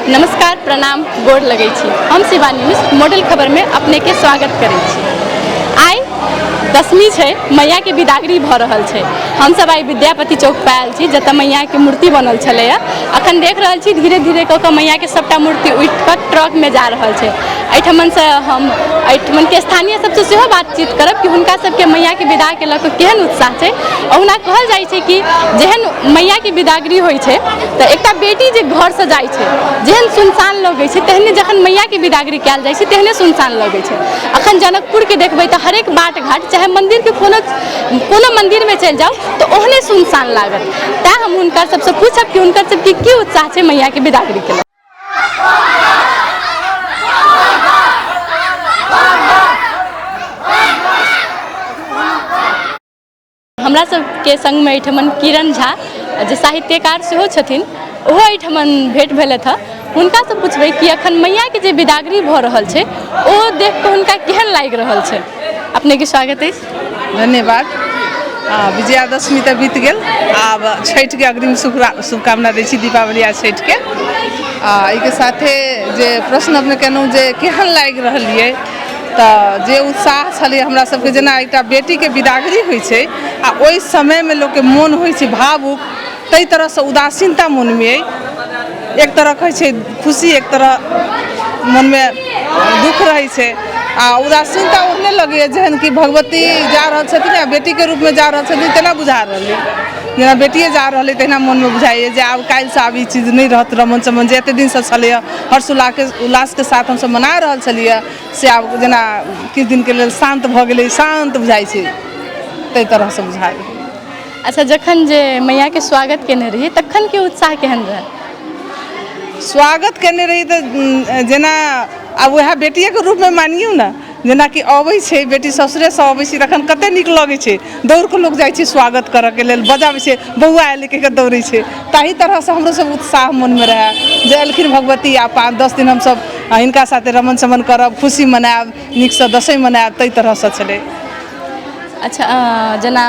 नमस्कार, प्रणाम, गोर लगै छी। हम शिवानी मिश्र मॉडल खबरमे अपनेके स्वागत करै छी। आइ दशमी छै, मैयाके बिदागरी भऽ रहल छै। हमसब आइ विद्यापति चौक पर आयल छी, जतऽ मैयाके मूर्ति बनल छलैया। अखन देख रहल छी धीरे धीरे कऽ कऽ मैयाके सबटा मूर्ति उठि कऽ ट्रकमे जा रहल छै। एहिठमनसँ हम एहिठमनके स्थानीय सबसँ सेहो बातचीत करब कि हुनका सबके मैयाके विदाके लऽ कऽ केहन उत्साह छै। ओहुना कहल जाइ छै कि जेहन मैयाके बिदागरी होइ छै तऽ एकटा बेटी जे घरसँ जाइ छै जेहन सुनसान लगै छै, तेहने जखन मैयाके बिदागरी कयल जाइ छै तेहने सुनसान लगै छै। अखन जनकपुरके देखबै तऽ हरेक बाट घाट, चाहे मन्दिरके कोनो कोनो मन्दिरमे चलि जाउ तऽ ओहने सुनसान लागत। तैँ हम हुनका सबसँ पूछब कि हुनकर सबके की उत्साह छै मैयाके बिदागरीके लऽ। हमरा सबके सङ्गमे एहिठमन किरण झा जे साहित्यकार सेहो छथिन, ओहो एहिठमन भेँट भेलथि हँ। हुनकासँ पुछबै कि अखन मैयाके जे बिदागरी भऽ रहल छै ओ देख कऽ हुनका केहन लागि रहल छै। अपनेके स्वागत अछि। धन्यवाद। विजयादशमी तऽ बीत गेल, आब छठिके अग्रिम शुभकामना दै छी, दीपावली आ छठिके। आ एहिके साथे जे प्रश्न अपने केलहुँ जे केहन लागि रहल यऽ, तऽ जे उत्साह छलै हमरा सबके, जेना एकटा बेटीके बिदागरी होइ छै आ ओहि समयमे लोकके मोन होइ छै भावुक, ताहि तरहसँ उदासीनता मोनमे अइ। एक तरह होइ छै खुशी, एक तरह मोनमे दुःख रहै छै आ उदासीनता ओहने लगैए जेहन कि भगवती जा रहल छथिन आ बेटीके रूपमे जा रहल छथिन तेना बुझा रहल अइ। जेना बेटिए जा रहल अइ तहिना मोनमे बुझाइए जे आब काल्हिसँ आब ई चीज नहि रहत। रमन चमन जे एतेक दिनसँ छलैए, हर्ष उल्लासके उल्लासके साथ हमसब मना रहल छलियै, से आब जेना किछु दिनके लेल शान्त भऽ गेलै, शान्त बुझाइ छै, ताहि तरहसँ बुझाइ। अच्छा, जखन जे मैयाके स्वागत केने रही तखन के उत्साह केहन रहै? स्वागत केने रही तऽ जेना आब वएह बेटिएके रूपमे मानियौ ने, जेनाकि अबै छै बेटी ससुरेसँ अबै छै तखन कते नीक लगै छै, दौड़ कऽ लोक जाइ छै स्वागत करऽके लेल, बजाबै छै बौआ एलै कहि कऽ दौड़ै छै। ताहि तरहसँ हमरो सब उत्साह मोनमे रहए जे एलखिन भगवती आ 5-10 दिन हमसब हिनका साथे रमन चमन करब, खुशी मनायब, नीकसँ दशईं मनायब, ताहि तरहसँ छलै। अच्छा, जेना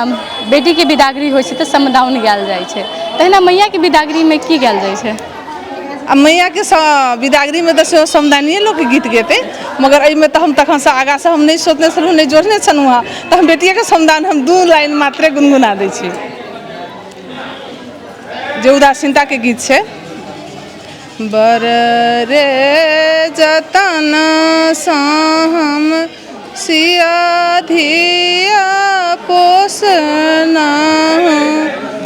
बेटीके बिदागरी होइ छै तऽ समदाउन गायल जाइ छै, तहिना मैयाके बिदागरीमे की गायल जाइ छै? आ मैयाके बिदागरीमे तऽ सेहो समदानिए लोक गीत गेतै, मगर एहिमे तऽ हम तखनसँ आगाँसँ हम नहि सोचने छलहुँ, नहि जोड़ने छलहुँ हँ, तऽ हम बेटिएके समदान हम 2 लाइन मात्रे गुनगुना दै छी जे उदासीनताके गीत छै। बर रे जतनसँ हम सिया धिया पोसनहुँ,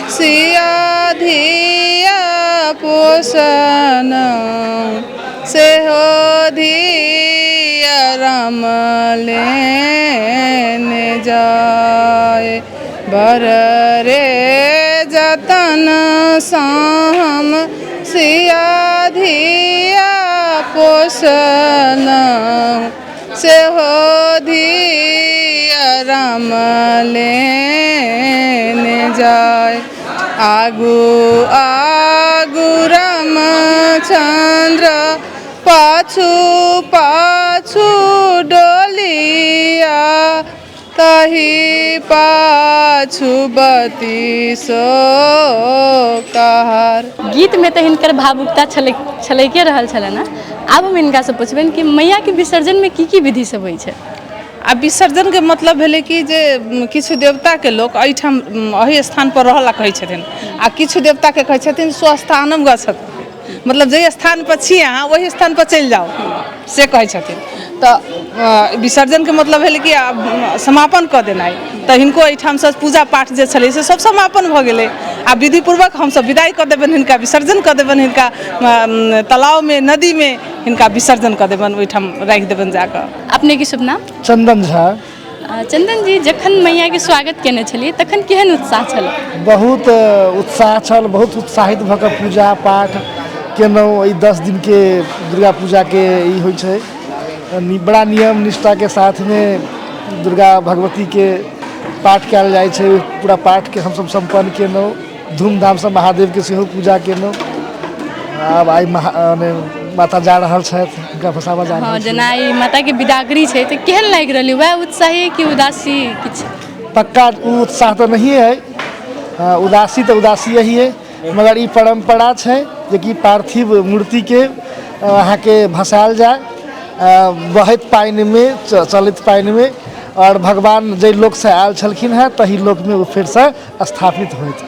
सिया धिया पोसनहुँ, सेहो धिया राम लेने जाय। बर रे जतनसँ हम सिया धिया पोसनहुँ, सेहो धिया राम लेने जाय। आगू आगू रामचन्द्र पाछू पाछू डोलिया, तही पाछू बतीसो कहार। गीतमे तऽ हिनकर भावुकता छलै छलैके रहल छलनि हँ। आब हम हिनकासँ पुछबनि कि मैयाके विसर्जनमे की की विधि सब होइ छै? आ विसर्जनके मतलब भेलै कि जे किछु देवताके लोक एहिठाम एहि स्थानपर रहऽ लए कहै छथिन आ किछु देवताके कहै छथिन स्वस्थानम गच्छत, मतलब जाहि स्थानपर छी अहाँ ओहि स्थानपर चलि जाउ, से कहै छथिन। तऽ विसर्जनके मतलब भेलै कि आब समापन कऽ देनाइ। तऽ हिनको एहिठामसँ पूजा पाठ जे छलै से सब समापन भऽ गेलै आ विधिपूर्वक हमसब विदाइ कऽ देबनि हिनका, विसर्जन कऽ देबनि हिनका तालाबमे, नदीमे हिनका विसर्जन कऽ देबनि, ओहिठाम राखि देबनि जाकऽ। अपनेके शुभ नाम? चंदन झा। चंदन जी, जखन मैयाके स्वागत केने छलियै तखन केहन उत्साह छल? बहुत उत्साह छल, बहुत उत्साहित भऽ कऽ पूजा पाठ केलहुँ। एहि 10 दिनके दुर्गा पूजाके ई होइ छै, बड़ा नियम निष्ठाके साथमे दुर्गा भगवतीके पाठ कयल जाइ छै। पूरा पाठके हमसब सम्पन्न केलहुँ, धूमधामसँ महादेवके सेहो पूजा केलहुँ। आब आइ माता जा रहल छथि, हुनका भसाबऽ जा रहल। जेना ई माताके बिदागरी छै तऽ केहन लागि रहल? वएह उत्साही कि उदासी किछु? पक्का ओ उत्साह तऽ नहिए अइ, उदासी तऽ उदासी यही अइ, मगर ई परम्परा छै जेकि पार्थिव मूर्तिके अहाँके भसायल जाय बहैत पानिमे, चलैत पानिमे, आओर भगवान जाहि लोकसँ आयल छलखिन हेँ तही लोकमे ओ फेरसँ स्थापित होइत।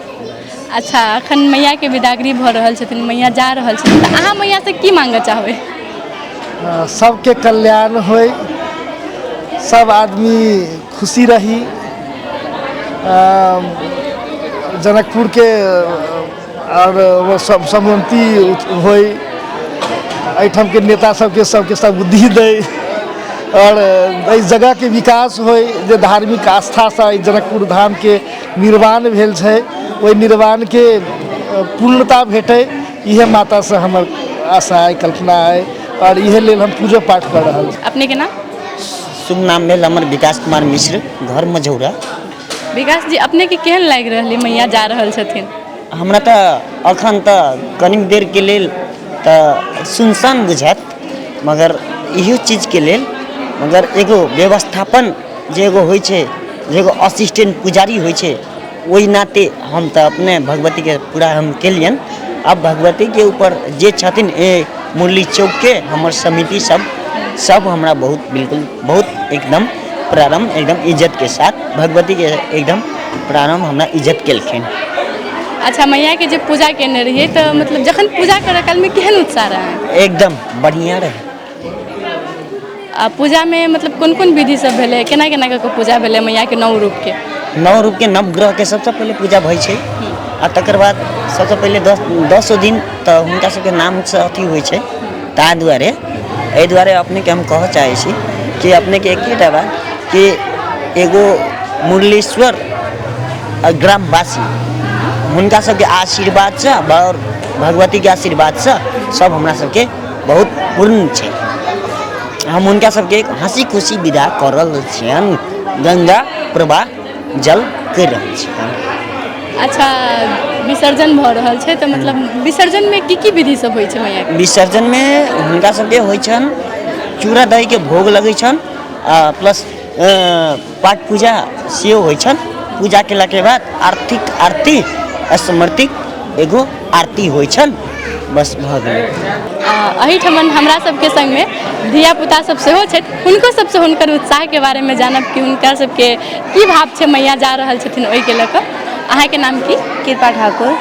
अच्छा, अखन मैयाके विदागरी भऽ रहल छथिन, मैया जा रहल छथिन, तऽ अहाँ मैयासँ की माँगऽ चाहबै? सबके कल्याण होइ, सब आदमी खुशी रही, जनकपुरके आओर सब समुन्नति होइ, एहिठामके नेता सबके सबके सब बुद्धि दै आओर एहि जगहके विकास होइ। जे धार्मिक आस्थासँ एहि जनकपुर धामके निर्माण भेल छै, ओहि निर्माणके पूर्णता भेटै, इएह मातासँ हमर आशा अइ, कल्पना अइ आओर इएह लेल हम पूजो पाठ कऽ रहल छी। अपनेके नाम? शुभ नाम भेल हमर विकास कुमार मिश्र, घर मझौरा। विकास जी, अपनेके केहन लागि रहल मैया जा रहल छथिन? हमरा तऽ अखन तऽ कनिक देरके लेल तऽ सुनसान बुझायत, मगर इहो चीजके लेल मगर एगो व्यवस्थापन जे एगो होइ छै, जे एगो असिस्टेंट पुजारी होइ छै, ओहि नाते हम तऽ अपने भगवतीके पूरा हम केलियनि। आब भगवतीके ऊपर जे छथिन, ए मुरली चौकके हमर समिति सब सब हमरा बहुत बिल्कुल बहुत एकदम प्रारम्भ एकदम इज्जतके साथ भगवतीके एकदम प्रारम्भ हमरा इज्जत केलखिन। अच्छा, मैयाके जे पूजा केने रहियै तऽ मतलब जखन पूजा करऽ कालमे केहन उत्साह रहै? एकदम बढ़िआँ रहै। आ पूजामे मतलब कोन कोन विधि सब भेलै, केना केना कऽ कऽ पूजा भेलै मैयाके नौ रूपके? नौ रूपके नवग्रहके सबसँ पहिले पूजा होइ छै आ तकर बाद सबसँ पहिले दसो दिन तऽ हुनका सबके नामसँ अथी होइ छै। ताहि दुआरे एहि दुआरे अपनेके हम कहऽ चाहै छी कि अपनेके एकेटा बात कि एगो मुरलीश्वर ग्रामवासी हुनका सबके आशीर्वादसँ आओर भगवतीके आशीर्वादसँ सब हमरा सबके बहुत पूर्ण छै। हम हुनका सबके हँसी खुशी विदा कऽ रहल छियनि, गंगा प्रवाह जल करि रहल छियनि। अच्छा, विसर्जन भऽ रहल छै तऽ मतलब विसर्जनमे की की विधि सब होइ छै मैयाके? विसर्जनमे हुनका सबके होइ छनि चूड़ा दहीके भोग लगै छनि आ प्लस पाठ पूजा सेहो होइ छनि। पूजा केलाके बाद आर्थिक आरती स्मृतिक एगो आरती होइ छनि, बस भऽ गेलै। एहिठमन हमरा सबके सङ्गमे धियापुता सब सेहो छथि, हुनको सबसँ हुनकर उत्साहके बारेमे जानब कि हुनका सबके की भाव छै मैया जा रहल छथिन ओहिके लऽ कऽ। अहाँके नाम की? कृपा ठाकुर।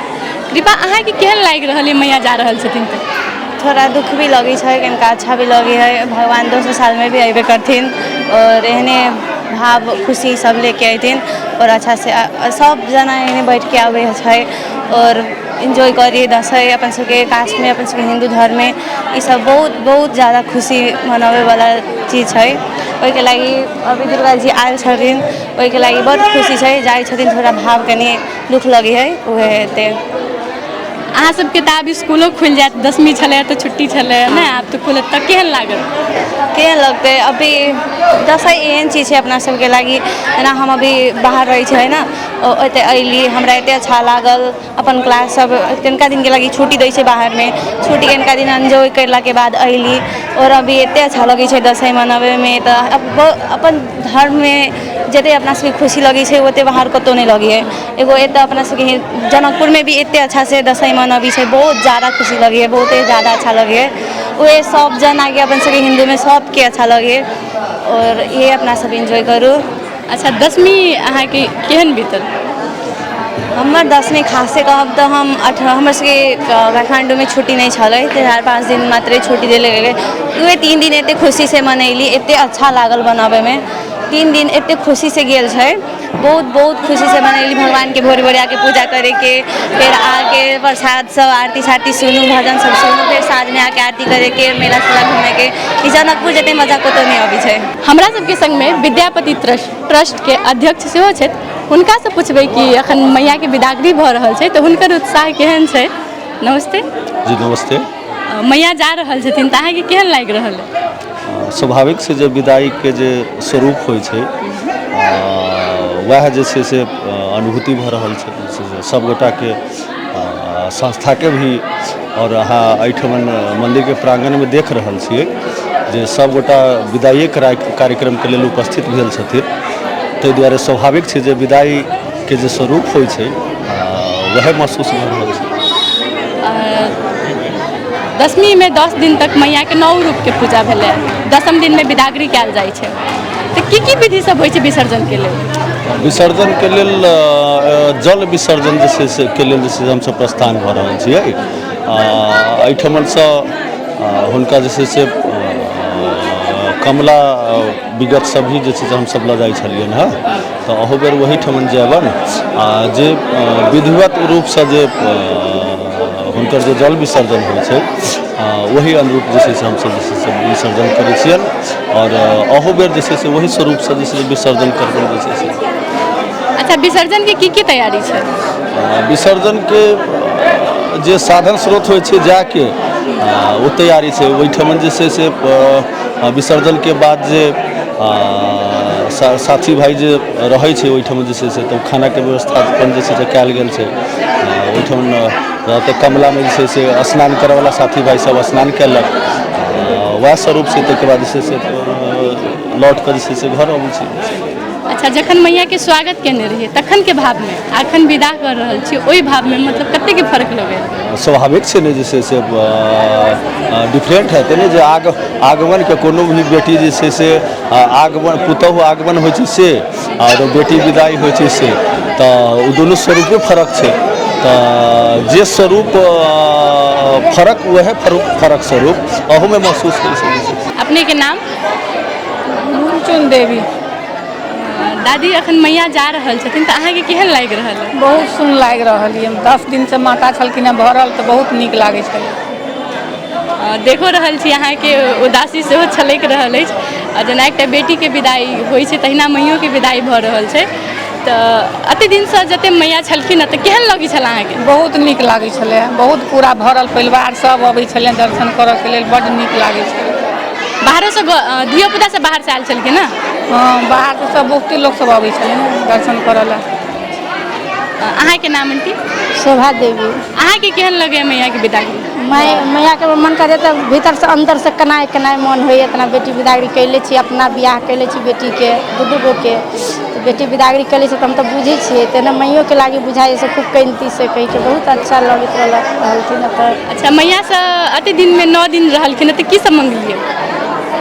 कृपा, अहाँके केहन लागि रहल अइ मैया जा रहल छथिन तऽ? थोड़ा दुख भी लगै छै, कनिका अच्छा भी लगै है। भगवान दोसर सालमे भी अयबे करथिन आओर एहने भाव खुशी सब लेके अयथिन आओर अच्छा से सब जना एहने बैठके आबै छै आओर एन्जॉय करी दसैँ। अपन सबके कास्टमे, अपन सबके हिन्दू धर्ममे ई सब बहुत बहुत ज्यादा खुशी मनाबैवला चीज छै। ओहिके लागि अभी दुर्गा जी आयल छथिन, ओहिके लागि बड्ड खुशी छै। जाइ छथिन, थोड़ा भाव कनि दुख लगै है, उहे हेतै। अहाँ सबके तऽ आब स्कूलो खुलि जायत। दसमी छलै तऽ छुट्टी छलै ने, आब तऽ खुलत तऽ केहन लागत? केहन लगतै? अभी दसैँ एहन चीज छै अपना सबके लागि, जेना हम अभी बाहर रहै छै ने, ओतऽ अयली, हमरा एते अच्छा लागल। अपन क्लास सब तनिका दिनके लागि छुट्टी दै छै बाहरमे, छुट्टी कनिका दिन एन्जॉय करलाके बाद अयली आओर अभी एते अच्छा लगै छै दसैँ मनाबैमे। तऽ अपन धर्ममे जते अपना सबके खुशी लगै छै, ओते बाहर कतहु नहि लगै है। एगो एतऽ अपना सबके जनकपुरमे भी एते अच्छासँ दसैँ मनबै छै, बहुत ज्यादा खुशी लगै है, बहुते ज्यादा अच्छा लगै है। उहे सब जन आके अपन सबके हिन्दूमे सबके अच्छा लगै है आओर इहे अपना सब एन्जॉय करू। अच्छा, दसमी अहाँके केहन बीतल? हमर दसमी खासे कहब तऽ हम हमर सबके काठमाण्डूमे छुट्टी नहि छलै, 4-5 दिन मात्रे छुट्टी देले गेलै। उहे 3 दिन एते खुशीसँ मनैली, एते अच्छा लागल बनाबैमे। 3 दिन एते खुशीसँ गेल छै, बहुत बहुत खुशीसँ मनैली। भगवानके भोरे भोरे आके पूजा करैके, फेर आके प्रसाद सब, आरती सारती सुनू, भजन सब सुनू, फेर साँझमे आके आरती करैके, मेला सेला घूमैके। ई जनकपुर जते मजा कतहु नहि अबै छै। हमरा सबके सङ्गमे विद्यापति ट्रस्टके अध्यक्ष सेहो छथि। हुनकासँ पुछबै कि एखन मैयाके विदागरी भऽ रहल छै तऽ हुनकर उत्साह केहन छै। नमस्ते। जी नमस्ते। मैया जा रहल छथिन तऽ अहाँके केहन लागि रहल है? स्वाभाविक छै जे विदाइके जे स्वरूप होइ छै, वएह जे छै से अनुभूति भऽ रहल छै सभगोटाके, संस्थाके भी। आओर अहाँ एहिठमन मन्दिरके प्राङ्गणमे देख रहल छियै जे सभगोटा विदाइए कार्यक्रमके लेल उपस्थित भेल छथिन। ताहि दुआरे स्वाभाविक छै जे विदाइके जे स्वरूप होइ छै, वएह महसूस भऽ रहल छै। दशमीमे 10 दिन तक मैयाके 9 रूपके पूजा भेलै, दसम दिनमे बिदागरी कयल जाइ छै, तऽ की की विधि सब होइ छै विसर्जनके लेल? विसर्जनके लेल जल विसर्जन जे छै से के लेल जे छै से हमसभ प्रस्थान भऽ रहल छियै। एहिठमनसँ हुनका जे छै से कमला विगत सब भी जे छै से हमसभ लऽ जाइ छलियनि हँ, तऽ अहू बेर ओहीठमन जेबनि आ जे विधिवत रूपसँ जे हुनकर जे जल विसर्जन होइ छै ओही अनुरूप जे छै से हमसभ जे छै से विसर्जन करै छियनि आओर अहू बेर जे छै से ओही स्वरूपसँ जे छै से विसर्जन करबनि जे छै से। अच्छा, विसर्जनके की की तैयारी छै? विसर्जनके जे साधन स्रोत होइ छै जाके ओ तैयारी छै। ओहिठमन जे छै से विसर्जनके बाद जे साथी भाइ जे रहै छै ओहिठमन जे छै से तऽ खानाके व्यवस्थापन जे छै से कयल गेल छै। ओहिठमन रहतै कमलामे जे छै से स्नान करयवला साथी भाइ सब स्नान कयलक, वएह स्वरूप छै। ताहिके बाद जे छै से लौट कऽ जे छै से घर अबै छै। अच्छा, जखन मैयाके स्वागत केने रहियै तखनके भावमे आ एखन विदा कर रहल छी ओहि भावमे मतलब कतेक फर्क लगैए? स्वाभाविक छै ने जे छै से डिफरेंट हेतै ने, जे आगमनके कोनो भी बेटी जे छै से आगमन पुतहु आगमन होइ छै से आओर बेटी विदाई होइ छै से, तऽ ओ दुनू स्वरूपे फरक छै। तऽ जे स्वरूप फरक वएह फरक स्वरूप अहूमे महसूस होइ छै। अपनेके नाम? मुनचुन देवी। दादी, अखन मैया जा रहल छथिन तऽ अहाँके केहन लागि रहल है? बहुत सुन लागि रहल यऽ। 10 दिनसँ माता छलखिन हेँ भरल तऽ बहुत नीक लागै छलै। देखो रहल छी अहाँके उदासी सेहो छलकि रहल अछि। आ जेना एकटा बेटीके विदाई होइ छै तहिना मैयोके विदाई भऽ रहल छै, तऽ एते दिनसँ जते मैया छलखिन तऽ केहन लगै छल अहाँके? बहुत नीक लागै छलै, बहुत पूरा भरल परिवार सब अबै छलै दर्शन करऽके लेल, बड्ड नीक लागै छलै। बाहरोसँ धियोपुता सब बाहरसँ आयल छलखिन ने? हँ, बाहरसँ सब बहुते लोक सब अबै छलै दर्शन करऽ लए। अहाँके नाम आंटी? शोभा देवी। अहाँके केहन लगैए मैयाके विदागरी? मैयाके मन करे तऽ भीतरसँ अन्दरसँ कनाय कनाय मन होइए। इतना बेटी बिदागरी कैले छी, अपना बियाह कैले छी बेटीके, दू गोके, तऽ बेटी बिदागरी कैले छी तऽ हम तऽ बुझै छियै, तेना मैयोके लागी बुझाइ से खूब कनिती से कहिके बहुत अच्छा लगैत रहलथिन। तऽ अच्छा, मैयासँ एते दिनमे 9 दिन रहलखिन तऽ की सब मंगलियै?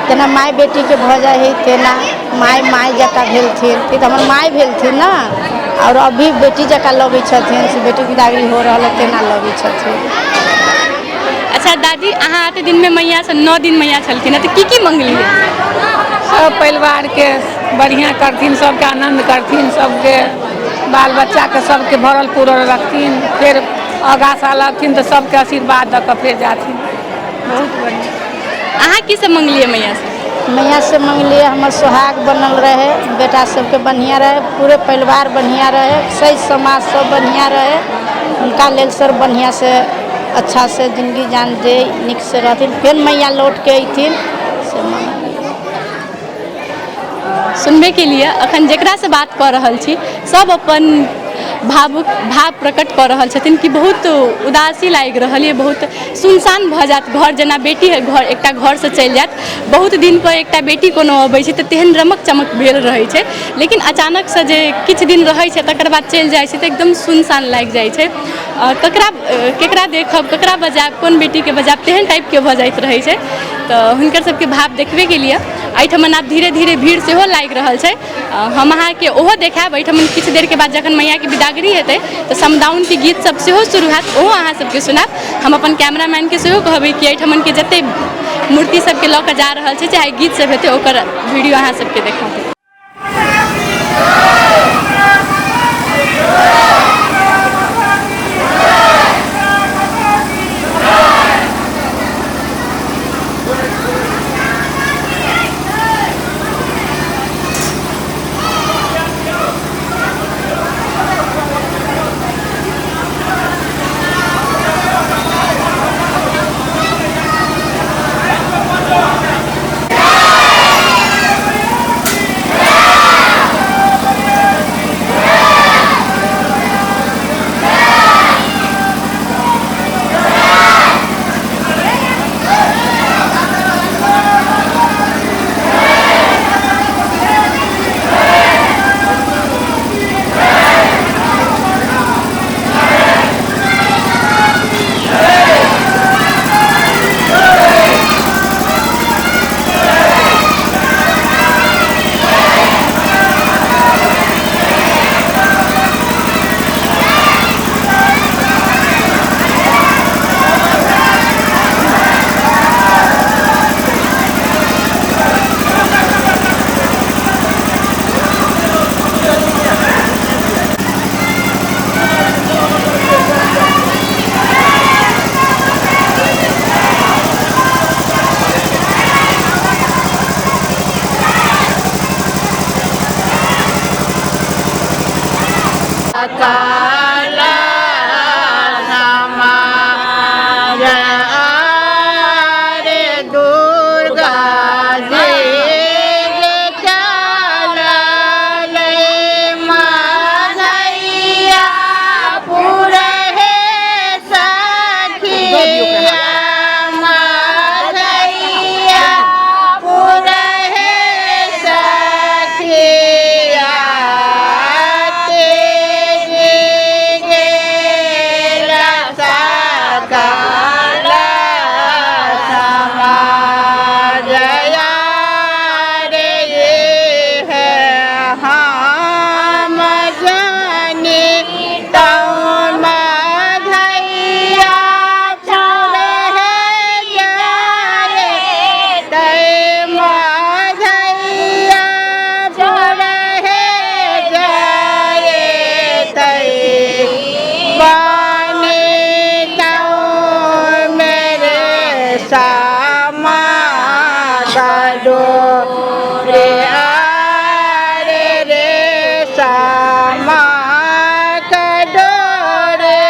तेना माय बेटीके भऽ जाइ हइ तेना माय माय जकाँ भेलथिन, तऽ हमर माय भेलथिन ने, आओर अभी बेटी जकाँ लगै छथिन, से बेटी बिदागरी हो रहल है तेना लगै छथिन। अच्छा दादी, अहाँ एते दिनमे मैयासँ 9 दिन मैया छलखिन तऽ की की मंगलियै? सब परिवारके बढ़िआँ करथिन, सबके आनन्द करथिन, सबके बाल बच्चाके सबके भरल पूरल रखथिन, फेर आगाँ साल अथिन तऽ सबके आशीर्वाद दऽ कऽ फेर जाथिन। बहुत बढ़िआँ। अहाँ की सब मंगलियै मैयासँ? मैया से मंगलियै हमर सोहाग बनल रहे, बेटा सबके बढ़िआँ रहे, पूरे परिवार बढ़िआँ रहे, सही समाज सब बढ़िआँ रहे, हुनका लेल सर बढ़िआँ से अच्छा से जिंदगी जान दे, नीक से रहथिन, फेर मैया लौट के अयथिन से मंगलियै। सुनबे के लिए अखन जकरासँ बात कऽ रहल छी सब अपन भावुक भाव प्रकट कऽ रहल छथिन कि बहुत उदासी लागि रहल यऽ, बहुत सुनसान भऽ जायत घर, जेना बेटी घर एकटा घरसँ चलि जायत। बहुत दिन पर एकटा बेटी कोनो अबै छै तऽ तेहन रमक चमक भेल रहै छै, लेकिन अचानकसँ जे किछु दिन रहै छै तकर बाद चलि जाइ छै तऽ एकदम सुनसान लागि जाइ छै। ककरा केकरा देखब, ककरा बजायब, कोन बेटीके बजायब, तेहन टाइपके भऽ जाइत रहै छै। तऽ हुनकर सबके भाव देखबे के लिए एहिठमन आब धीरे धीरे भीड़ सेहो लागि रहल छै। हम अहाँके ओहो देखायब। एहिठमन किछु देरके बाद जखन मैयाके बिदागरी हेतै तऽ समदाउनके गीत सब सेहो शुरू हैत, ओहो अहाँ सबके सुनायब। हम अपन कैमरामैनके सेहो कहबै कि एहिठमनके जते मूर्ति सबके लऽ कऽ जा रहल छै, चाहे गीत सब हेतै, ओकर वीडियो अहाँ सबके देखा देब। सकल समाज रे दुर्गा जी चलल माधैया पुर हे सखिया माधैया पुर हे सखिया तेजी गेल सकल समाज रे है हम जानी तौ माधैया पुर हे जाए तै माधैया पुर हे जाए तै बने तौ मेरे सामा गडो रे आरे रे सामा कडोरे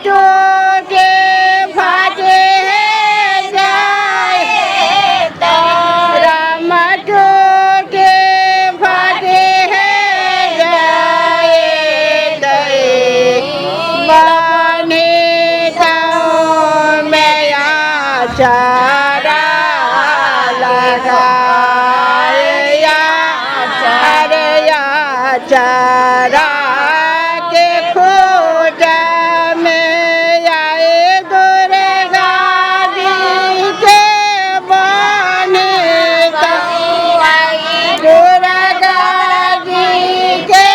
टूटे भाजे जाए राम टूटे भाजे जाए बने मैं चारा लगाया अरे या चारा के खोजा में आए दुर्गा जी के बने दुर्गा जी के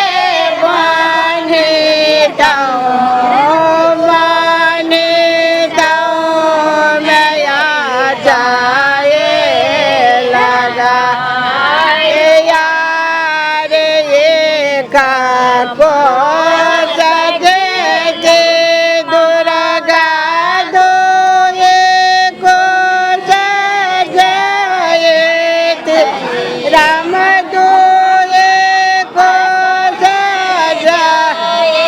बने बने मैं जाए लगा यार ये का को सजे के दुर्गा दोए को सजाए राम दोए को सजाए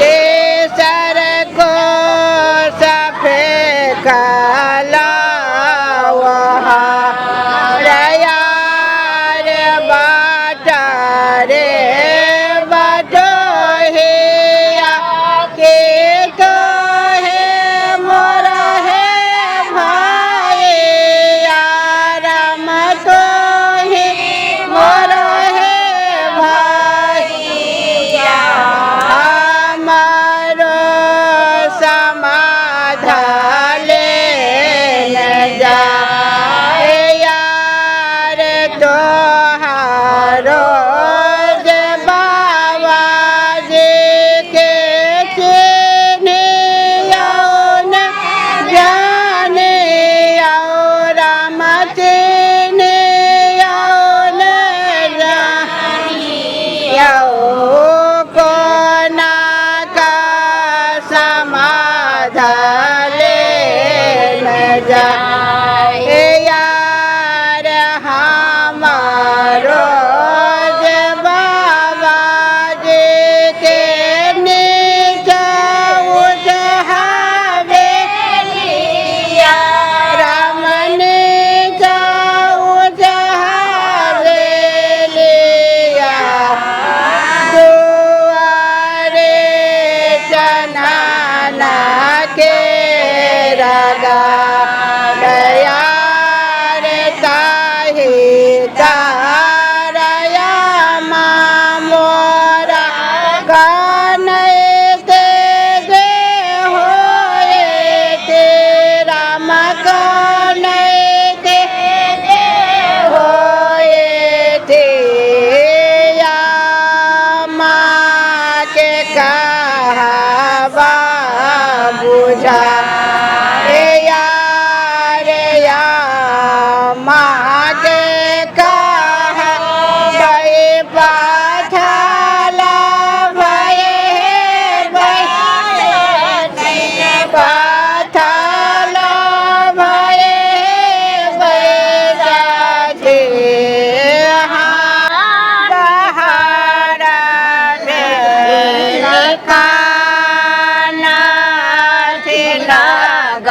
केसर को सफे काला यार बाटा रे बाटो हे के तो हे मोर हे भाई राम तो हे मोर हे भाई हमारो समाधान जाए यार तोहारो जे बाबा जी के चिन्हियौ न जाने राम चिन्हियौ न जानियौ कोना का समाधान जाए यार हमारो जे बाबा जी के नीचे उठहावे राम नीचे उठहावे लिया दुआरे चनाना के रगा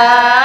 जा।